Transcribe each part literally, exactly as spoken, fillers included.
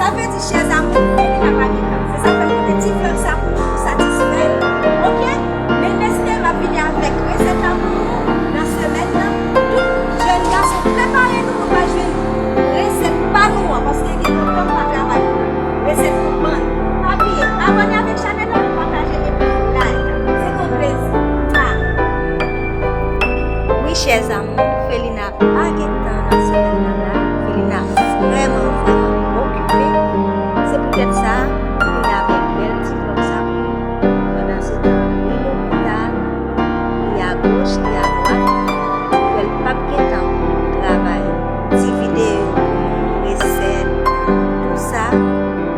Sa vle di, chè zanmi, Felina pa gen tan. Se sa k fè m pote ti vlòg sa pou nou, pou satisfè l. Oke? Men m espere m ap vini avèk resèt la pou nou nan semèn nan. Tout jèn gason, prepare nou, nou pral jwenn resèt pa nou an, paske gen lontan m pa travay pou resèt pou bann. Pa bliye, abòne avèk chanèl la, pataje epi like. Se yon plezi. Mwa. Wi, chè zanmi, Felina pa gen tan nan semèn nan la. Felina vrèman, vrèman okipe. Se poutèt sa, Felina avèk bèl ti vlòg sa pou nou. Pandan se tan, li lopital, li agoch, li adwat. Ou wè l p ap gen tan pou travay ti videyo pou nou, resèt, tou sa.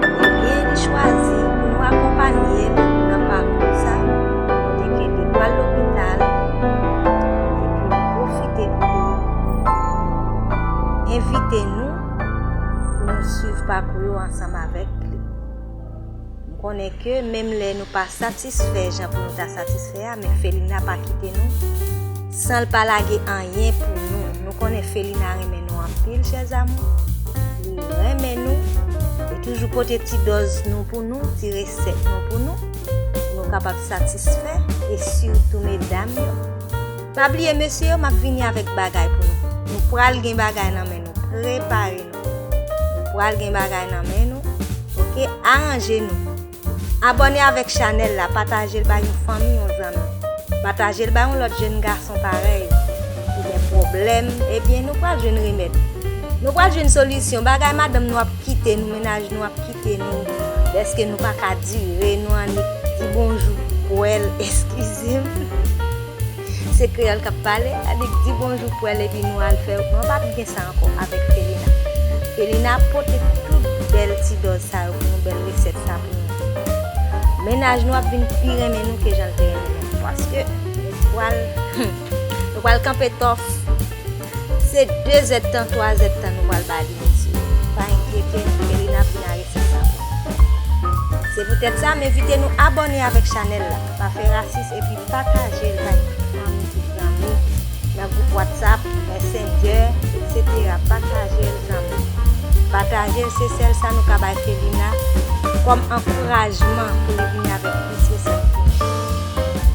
Ebyen, li chwazi pou nou akonpanye l nan pakou sa, kote ke li pral lopital, epi l pwofite pou li envite nou pou nou swiv pakou yo ansanm avèk li. M konnen ke menm lè nou pa satisfè jan pou nou ta satisfè a, men Felina pa kite nou san l pa lage anyen pou nou. Nou konnen Felina renmen nou anpil, chè zanmi. Li renmen nou. Li toujou pote ti dòz nou pou nou, ti resèt nou pou nou, pou nou kapab satisfè, e sitou medam yo. Pa bliye, mesye yo, m ap vini avèk bagay pou nou. Nou pral gen bagay nan men nou. Prepare nou. Nou pral gen bagay nan men nou. Oke, aranje nou. Abòne avèk chanèl la, pataje l bay yon fanmi, yon zanmi. Pataje l bay yon lòt jèn gason parèy. Ou gen pwoblèm, ebyen, nou pral jwenn remèd. Nou pral jwenn solisyon. Bagay madanm nou ap kite nou, mennaj nou ap kite nou, dèske nou pa ka dire, nou annik di bonjou pwèl, eskize m. Se kreyòl k ap pale, annik di bonjou pwèl epi nou al fè, nou p ap gen sa ankò avèk Felina. Felina pote tout bèl ti dòz sa yo pou nou, bèl resèt sa pou nou. Mennaj nou ap vin pi renmen nou ke jan l te renmen nou. Paske nou pral, nou pral kanpe tòf. Se de zèdtan, twa zèdtan nou pral ba li, mesye. Pa enkyete nou, Felina ap vin arete sa pou nou. Se poutèt sa, m envite nou abòne avèk chanèl la. Pa fè rasis epi pataje l bay tout fanmi, tout zanmi. Nan gwoup WhatsApp, Messenger, etsetera. Pataje l, zanmi. Pataje l, se sèl sa nou ka bay Felina kòm ankourajman pou li vini avèk plis resèt pou nou.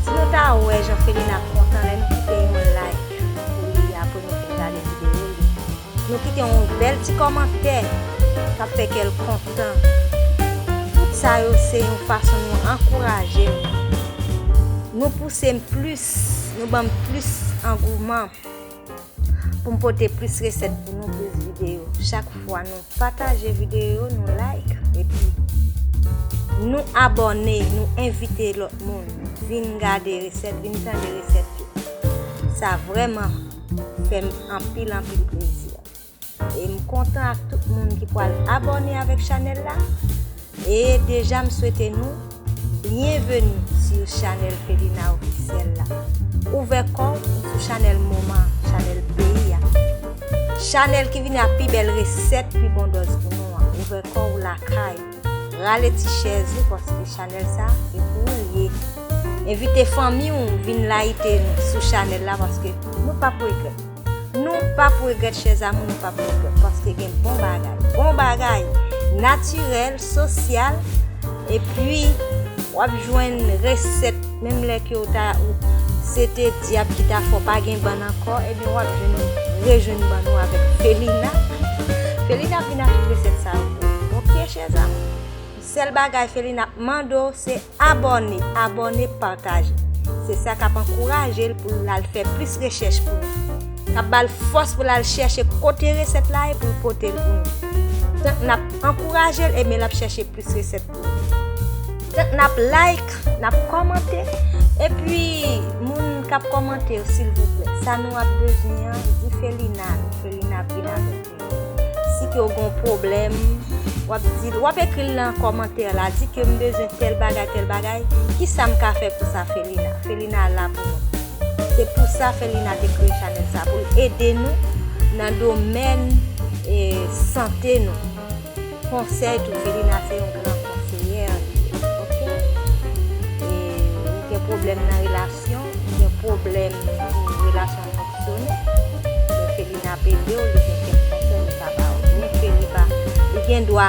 Si nou ta wè jan Felina kontan lè nou kite yon like pou li apre nou fin gade videyo li. Nou kite yon bèl ti kòmantè k ap fè kè l kontan. Tout sa yo se yon fason nou ankouraje l. Nou pouse m plis, nou ban m plis angouman pou m pote plis resèt pou nou, plis videyo. Chak fwa nou pataje videyo, nou like, epi nou abòne, nou envite lòt moun vin gade resèt, vin tande resèt yo. Sa vrèman fè m anpil, anpil plezi. E m kontan ak tout moun ki pral abòne avèk chanèl la. E deja m swete nou byenveni sou chanèl Felina Ofisyèl la. Ouvè kò w sou chanèl moman, chanèl peyi a. Chanèl ki vini ak pi bèl resèt, pi bon dòz pou nou an. Ouvè kò w lakay. Rale ti chèz ou, paske chanèl sa, se pou ou l ye. Envite fanmi w vin layite nou sou chanèl la, paske nou p ap regrèt. Nou p ap regrèt, chè zanmi, nou p ap regrèt, paske gen bon bagay. Bon bagay, natirèl, sosyal, epi w ap jwenn resèt, menm lè ke w ta, ou, se te dyab ki ta fè w pa gen bann ankò, ebyen w ap jwenn, rejwenn bann ou avèk Felina. Felina ap vin ak tout resèt sa yo pou ou. Oke, chè zanmi. Sèl bagay Felina ap mande w, se abòne, abòne, pataje. Se sa k ap ankouraje l pou l al fè plis rechèch pou nou. K ap ba l fòs pou l al chèche kote resèt la ye pou l pote l pou nou. Tank n ap ankouraje l, ebyen l ap chèche plis resèt pou nou. Tank n ap like, n ap kòmante. Epi, moun k ap kòmante yo, silvouplè, sa nou ap bezwen an, di Felina, Felina ap vin avèk nou. Si ke w gen yon pwoblèm, w ap di l, w ap ekri l nan kòmantè la, di ke m bezwen tèl bagay, tèl bagay, kisa m ka fè pou sa, Felina? Felina la pou nou. Se pou sa Felina te kreye chanèl sa, pou l ede nou nan domèn, e, sante nou. Konsèy tou, Felina se yon gran konseyè, li ye, oke? E, ou gen pwoblèm nan relasyon, ou gen pwoblèm pou relasyon fonksyone, men Felina ap ede w, li gen kèk konsèy li ka ba w. Men Feli pa, li gen dwa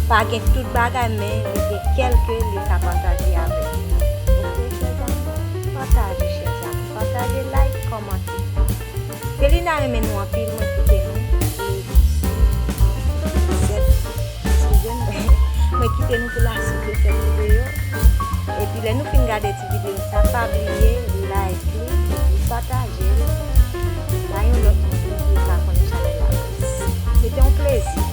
pa gen tout bagay, men li gen kèlke li ka pataje avèk nou. Oke, chè zanmi, pataje, chè zanmi, pataje, like, kòmante. Felina renmen nou anpil, mwen kite nou. E, zèt, eskize m, mwen kite nou pou lasuit de sèt videyo. Epi lè nou fin gade ti videyo sa, pa bliye like li, epi pataje l. Ba yon lòt moun tou pou yo ka konnen chanèl la plis. Se te yon plezi.